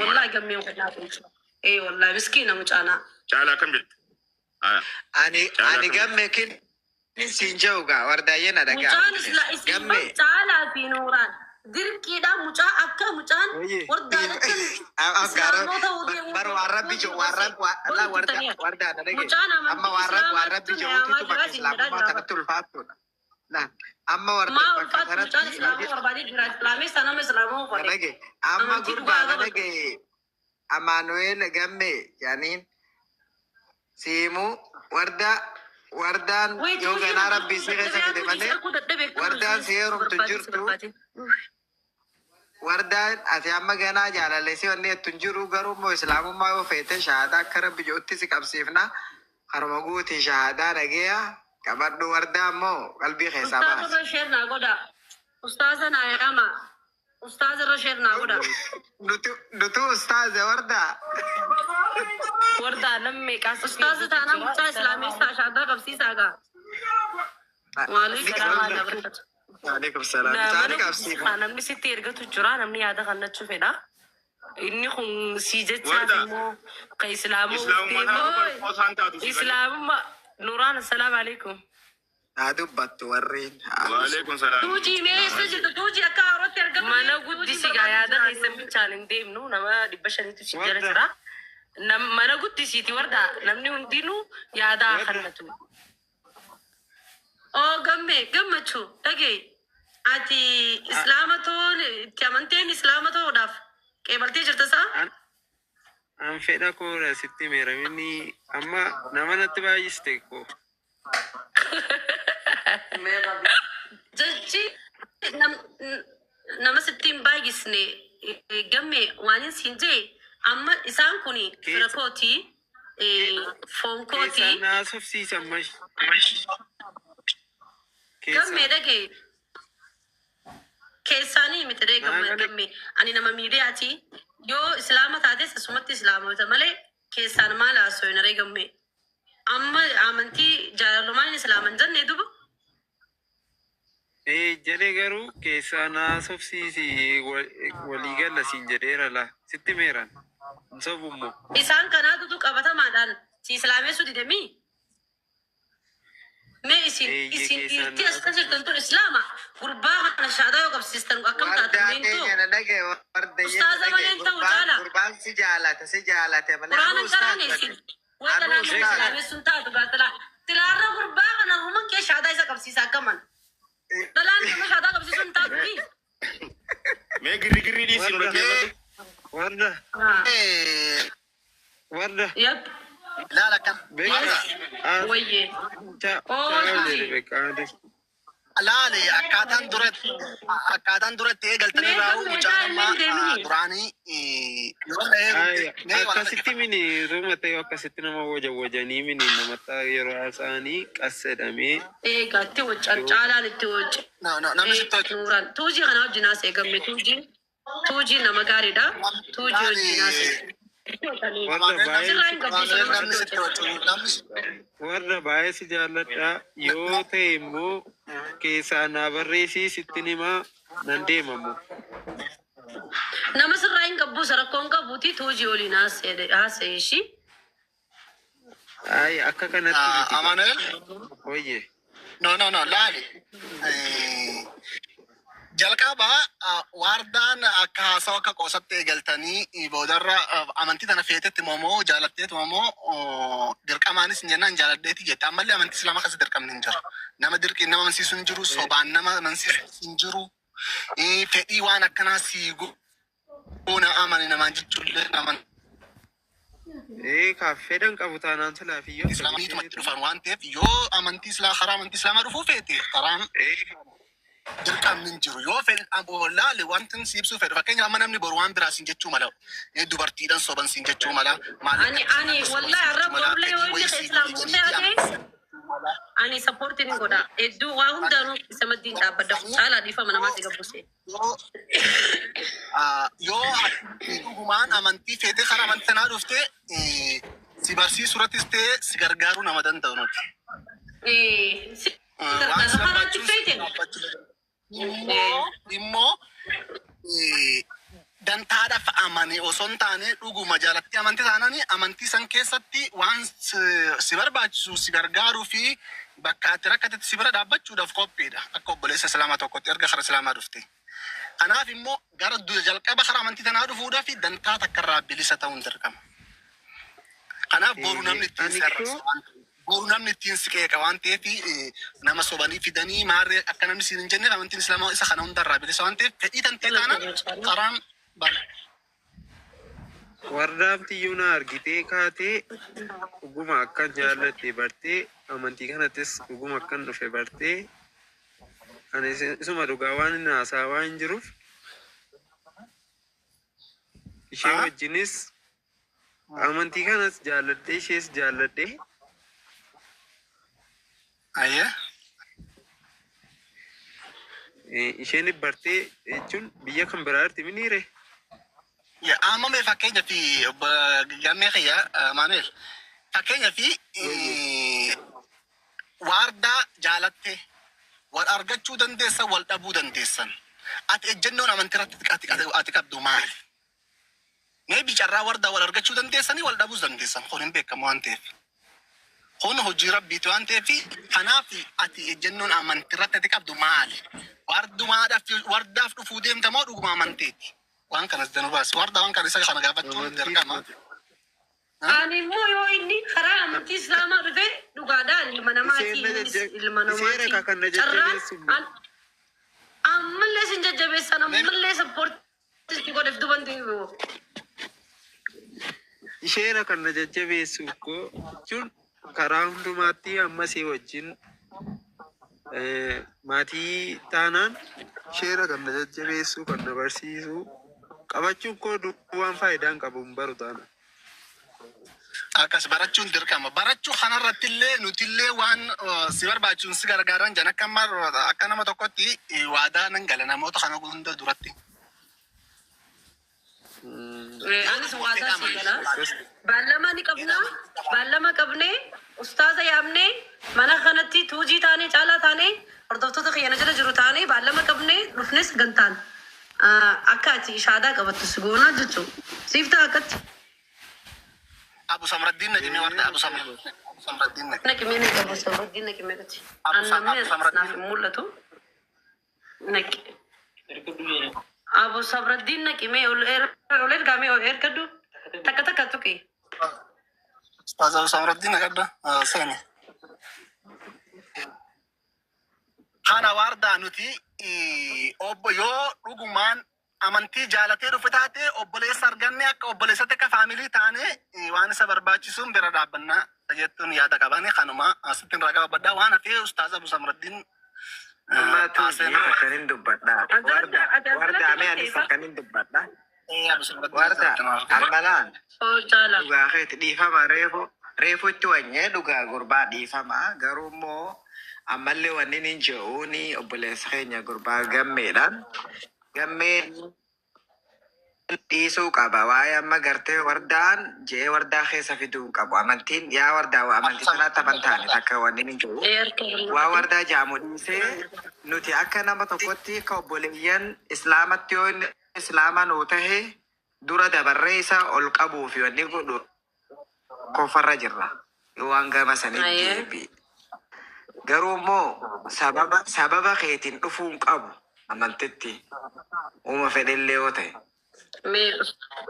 Wallahi gammeen kun naa tolcha. Ee wallahi miskiina mucaanaa. Caalaa akkam jirtu? Ah, Ani Caalaa ani akkam jirtu? gamme kin siin jedhu gaa wardaayyee na dhagaa. Mucaan isla isin Gamme. bar caalaa fi nuuraan dirqiidhaan mucaa akka mucaan wardaa jechuun islaamoo ta'uu deemuu Bar waan rabbi jiru waan rabbi waan warda wardaa na dhage. Mucaan Amma amantii waan rabbi waan rabbi islaamaatti jiruutitu na bakka yaamaa jira siin jedhaa islaamummaa jira. kanatti ulfaattuudha. La amma warda Maa bakka ulfaatu mucaan kanatti islaamoo barbaadee jira. Islaameessa nama islaamoo na godhe. dhage. Amma Amantii gurbaa dhugaa na qabatu. dhage. Amaanu'eel gamme jaaniin siimuu wardaa wardaan Wayii yoo tuujii ganaa na rabbi si keessa dadhabee fide atu malee arguu dadhabee akkam wardaan si heerumtu hin barbaadee si jirtu. barbaadee. Wardaan ati amma ganaa jaalalleessii wanni jettu hin jiru garuu immoo islaamummaa yoo feete shahaadaa akka rabbi jedhutti si qabsiifna. Haruma guutii shahaadaa dhageeya qabadhu wardaa immoo qalbii keessaa Ustaaza baasi. irra sheer naa godha. Ustaaza naa yaama. Ustaaza irra sheer naa godha. Nuti nutu ustaaze wardaa. Wardaa namni meeqaa sitti Ustaaza erguutu taanaan jira. mucaa islaameessaa shahaadaa qabsiisaa gaa. Waalaikum salaam Warda. wa barakatuh. Waalaikum salaam. Mana Isaani guddisi qabsiifna. kaa namni sitti ergatu jira namni yaada kannachuu fedha. Inni kun si jechaaf Warda, immoo ka islaamuuf islaamummaa deemu. taatu Oi. bar qoosaan taatu si galee. Islaamummaa Nuraan assalaamu alaikum. Haa dubbattu warreen. Haa Waalaikum salaam. Tuujii mee eessa jirtu? Tuujii akka haarootti argamu Mana mee tuujiin guddisi gaa barbaadu yaada jira. keessan bichaan hin deemnu nama 500tu si jala Warda, jira. Mana guddisiiti wardaa namni hundinuu yaada haa warda, kannatu. Oo gamme gammachuu dhagee ati islaama ta'uun itti amanteen islaama ta'uudhaaf qeebaltee jirta isaa? an an fedha koodha sitti meeraminni amma nama natti baay'iste koo. Jechi nama sitti hin baay'isne gamme waan hin siin jee amma isaan kun fira Keessa kooti foon kooti keessaan na haasofsiisan mash gamme keessaan. dhagee keessaanii miti ree Naa gamme gale gamme ani nama miidiyaati yoo islaama taates asumatti islaamota malee keessaan maal haasofna ree gamme amma amantii jaalalumaan islaaman jenne duba Ee jedhe garuu keessaa na haasofsiisi walii galla siin jedheera laa sitti meeran hin sobummoo. Isaan kanaatutu qabatamaadhaan si islaamessuu didemii mee isin Eeyyee isin keessaan dhiirtii na as keessa jirtan haasofsiisi. tun islaama gurbaa kana shaadaa yoo qabsiistan akkam taatan Wardaa meentu keenya na dhage wardayyee na ustaaza dhage malee hin ta'u gurbaan caala gurbaan si jaalate si jaalate malee quraana anuu hin qaraane ustaaz isin bakka way anuu dhalaa nama ustaaz. islaamessuun taatu gaatala silaarra gurbaa kana ruman kee shaadaa isa qabsiisa akkaman dhalaan nama shaadaa qabsiisuun taatu ni Mee girri girri dhiisii nu Warda, dhaggeeffadhu. warda, warda. yep Laala kan Beeka warra yes as wayye cha oo chaa jedhe tuuji beeka ade. laale akkaataan duratti akkaataan duratti eegaltanii mee raa'u gammee mucaan taa amma illee deemini duraanii yeroo na Ay, heerumte mee waan akkasitti dhaggeeffadha. mini ruma ta'e akkasitti nama waja wajanii mini namatti yeroo haasa'anii qas jedhamee Egaa itti waccan yoo caalaan itti wacce No no namni sitti hojjetu. nuuraan tuujii kana wajjin haasa'e gamme tuujii tuujii nama gaariidha tuujii Laale wajjin haasa'e. warra Amaanu'el baay'ee Sirraa hin qabdu Amaanu'el nama namni sitti sitti wacce. hojjetu namni warra baay'ee si jaalladha yoo ta'e immoo keessaa naa barreessii sittin himaa nan deemamu. Nama sirraa hin qabbu rakkoon qabuuti tuujii waliin haasa'e haasa'e ishii. Ay, akka kanatti miti gaa. Amaanu'el Oye. no no no laale jalqaba waardaan akka haasawa akka qoosatti eegaltanii boodarra amantii tana feetetti moo jaalatteetu moo dirqamaanis hin jennaan jaaladheeti jette ammallee amantii islaamaa keessa dirqamni hin jiru. Nama dirqii nama amansiisu hin jiru sobaan nama amansiisu hin jiru. Fedhii waan akkanaa sii goona amane namaan jechuullee amantii Ee, ka fedhan qabu taanaan silaafiyyoo islaamaa akkamitti itti dhufan waan ta'eef yoo amantii islaa karaa amantii islaamaa dhufuu feete karaan dirqamni hin jiru. Yoo fedhe laale wanti si ibsuu fedhu fakkeenyaaf amma namni boru waan biraa siin jechuu mala. Dubartiidhaan soban siin jechuu mala. Maallaqa Ani ittiin ani soban siin wallahi arra jechuu mala. borullee yoo Fedhii inni wayii sii islaamu godhanii ta'e ani sappoortiin hin godha. Hedduu waa hundaanuu isa maddiin dhaabbadha. Caalaa dhiifama namaatti gabbuse. Yoo yoo ati dhugumaan amantii feetee karaa amantii sanaa dhufte si barsiisuu irrattis ta'e si gargaaruu nama danda'u nuti. Si Waan gargaara si karaa itti barbaachisu feete. dhaabbachuu danda'u. Immoo immoo Dantaadhaaf amane osoo hin taane dhuguma jaalatti amantii taanaan amantii san keessatti waan si barbaachisu si gargaaruu fi bakka ati rakkatetti si bira dhaabbachuudhaaf qophiidha. Akka obboleessa islaamaa tokkotti erga karaa islaamaa dhufte. Kanaaf immoo gara jalqaba karaa amantii tanaa dhufuudhaaf dantaa takka irraa bilisa ta'uun dirqama. Kanaaf boru namni ittiin Ani si arrabsa koo waan ta'eef, boru namni ittiin si qeeqa waan ta'eef, nama sobanii fidanii maarree akka namni siin hin jenneef amantiin islaamaa isa kana hundarraa bilisa waan ta'eef fedhii tantee taanaan karaan bana. Wardaaf tiyyuu na argitee kaatee dhuguma akkan jaalladhe bartee amantii kanattis dhuguma akkan dhufe bartee ani isuma dhugaa waan inni haasaa waan hin jiruuf ishee wajjinis amantii kanas jaalladhee ishees jaalladhee. Ayyee. Isheen bartee jechuun biyya kan biraatti miniire. Amma mee fakkeenya fi obbo Gammee kiyya Maanuel fakkeenya fi waardaa jaalatte wal argachuu dandeessan, wal dhabuu dandeessan. Ati ejjennoon amantii irratti ati qabdu maali? Mee carraa wardaa wal argachuu dandeessanii wal dhabuus dandeessan, kun hin beekamu waan ta'eef. Kun hojii rabbiiti waan ta'eef, kanaaf ati ejjennoon amantii irratti ati qabdu maali? Wardumaadhaaf wardaaf dhufuu deemta moo dhuguma amanteeti? Waan kanas danuu baasi. Warda waan kana isa kana gaafachuun dirqama. Ani immoo yoo inni karaa amantii islaamaa dhufe dhugaadhaan ilma namaati. Isheen na Innis ilma isheen namaati. akka kan na Carraan jajjabeessu immoo. Ammallee sin jajjabeessan, ammallee support godheef duban deebi'u. Isheera kan na jajjabeessu koo jechuun karaa hundumaatti ammasii wajjin maatii taanaan isheera kan na jajjabeessu kan na barsiisu qabachuun koo duwwaan faayidaan qabu hin baru taana. Akkas barachuun dirqama. Barachuu kanarratti illee nuti illee waan si barbaachisuun si gargaaran jan akka amma akka nama tokkotti waadaa nan gala namoota kana hunda duratti. Anis waadaa si gala. Baallama ni qabna. Baallama qabnee ustaaza yaamnee mana kanatti tuujii taanee caalaa taanee hordoftoota kiyyana jala jiru taanee baallama qabnee dhufnes gantaan akka ati shaadaa qabattu si goonaa jechuudha. Siif ta'a akkatti. Abu Samraddiin naqimee warda Abu Samraddiin. Abu Samraddiin naqime. Naqimee naqi, Abu Samraddiin naqimee gati. Abu Sam Annamni Abu Samraddiin. naaf hin mul'atu. Naqi. Abu Samraddiin naqimee ol ergamee ol ergadhu. Takka takka tuqi. Ustaaz Abu Samraddiin naqadda seeni. Kana wardaa nuti obbo yoo dhugumaan amantii jaalatee dhufe taate obboleessa arganne akka obboleessatti akka family taane waan isa barbaachisuun bira dhaabbannaa jettuun yaada qabani kanuma asitti irraa gabaabadhaa waan hafee ustaaz Abu Samraddiin Amma tuujii haaseenaa. akkanin dubbadha. Warda warda mee anis akkanin dubbadha. Abu Samraddiin Warda ammalaan Oo caala. dhugaa keeti, dhiifama, reefu reefu itti wanyee dhugaa gurbaa dhiifama, garuu immoo ammallee wanni hin je'uuni obboleessa keenya gurbaa gammeedhaan gammeen dhiisuu qaba. Waa'ee amma gartee wardaan jee wardaa keessa fiduu hin qabu. Amantiin yaa wardaa amantii sanaatti amantaani takka wanni hin jiru. Waa wardaa jaamu dhiisee nuti akka nama tokkotti akka obboleeyyan islaamatti yoo inni islaama nuu tahe dura dabarree isa ol qabuu fi wanni godhu kofarra jirra. Waan gama sanitti deebi'e. Garuu immoo sababa keetiin dhufuu hin qabu amantitti. Uuma fedhellee yoo ta'e. Mee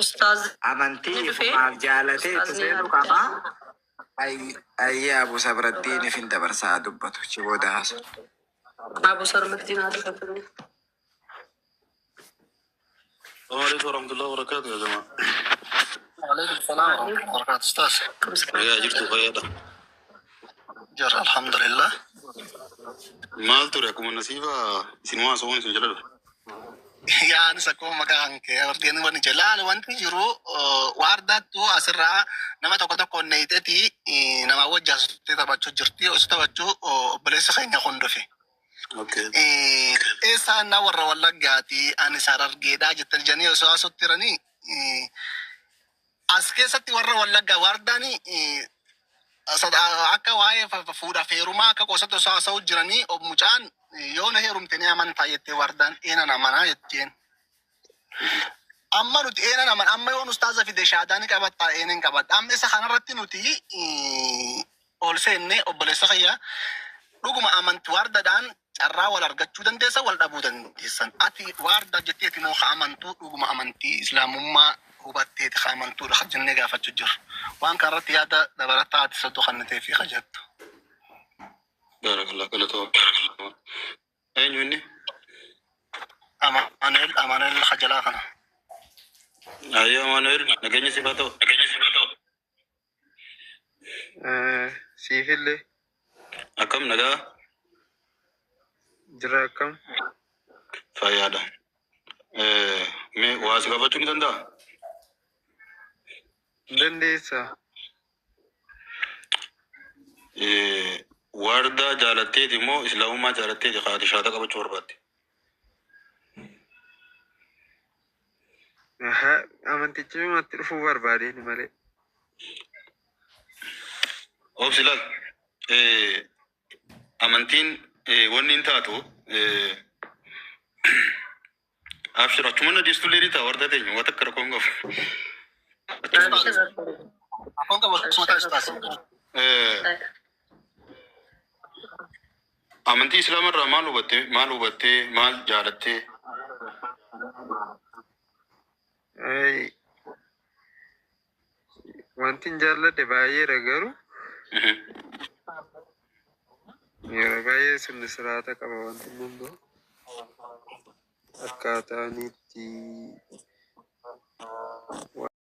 ustaaz Amantii ni dhufee ifumaaf jaalatee itti ustaazni seenuu qaba. Ayyee, Abu Sabrattiin ifin dabarsaa dubbatu chi booda haasu. Abu Sarmattiin haa dubbatu. السلام عليكم ورحمة الله وبركاته يا جماعة. وعليكم السلام ورحمة الله وبركاته أستاذ. يا جبتوا خيالة. جر الحمد لله. Maal ture, akkuma nasiiba isin waa so'oon isin jala dhufe. Yaa anis akkuma maqaan kee wardeen wanni jalaal wanti jiru waardaattu asirraa nama tokko tokko neeyiteeti nama wajjaasutti taphachuu jirti, osoo taphachuu obboleessa keenya kun dhufe. Okay. Eessaan na warra Wallaggaati, ani Harargeedhaa jettan jedhanii osoo haasofti jiranii as keessatti warra Wallaggaa wardaan akka waa'ee fuudhaaf heerumaa akka qosatti osoo haasa'u jiranii mucaan yoo na heerumte ni amantaa jettee wardaan eenan amanaa jetteen. Amma nuti eenan aman amma yoon ustaaza fide shaadaa ni qabatta eenan qabadha. Amma isa kanarratti nuti ol seenne obboleessa kiyya dhuguma amanti waardaadhaan carraa wal argachuu dandeessa wal dhabuu dandeessan. Ati waardaa jetteeti moo ka amantuu dhuguma amantii islaamummaa hubatteeti ka amantuudha ka jennee gaafachuu jirra. Waan kanarratti yaada dabalataa ati soddoo kan ta'ee fi ka jettu. Baarakallah galatoo. Eenyu inni? Amaanuel Amaanuel Hajalaa kana. Ayyoo Amaanuel nageenya siif haa ta'u. Nageenya siif haa ta'u. Siifillee Akkam nagaa jira akkam? Fayyaadha. Mee waa si gaafachuu ni danda'a? Dandeessaa? Wardaa jaalatteeti moo islaamummaa jaalatteeti kaati shaata qabachuu barbaadde? Aha, amantichi dhumatti dhufuu barbaadeen malee. Obsi laal. Amantiin wanni hin taatu abshir achuma na dhiistullee ni ta'a warda teenya waan takka rakkoon qabu. Akkoon qabu akkasuma ta'a ustaas. Amantii islaamarraa maal hubattee maal hubattee maal jaalattee? Ay, wanti hin jaalladhe baay'eedha garuu yeroo baay'ee sirni siraata qaba wanti hunduu akkaataan itti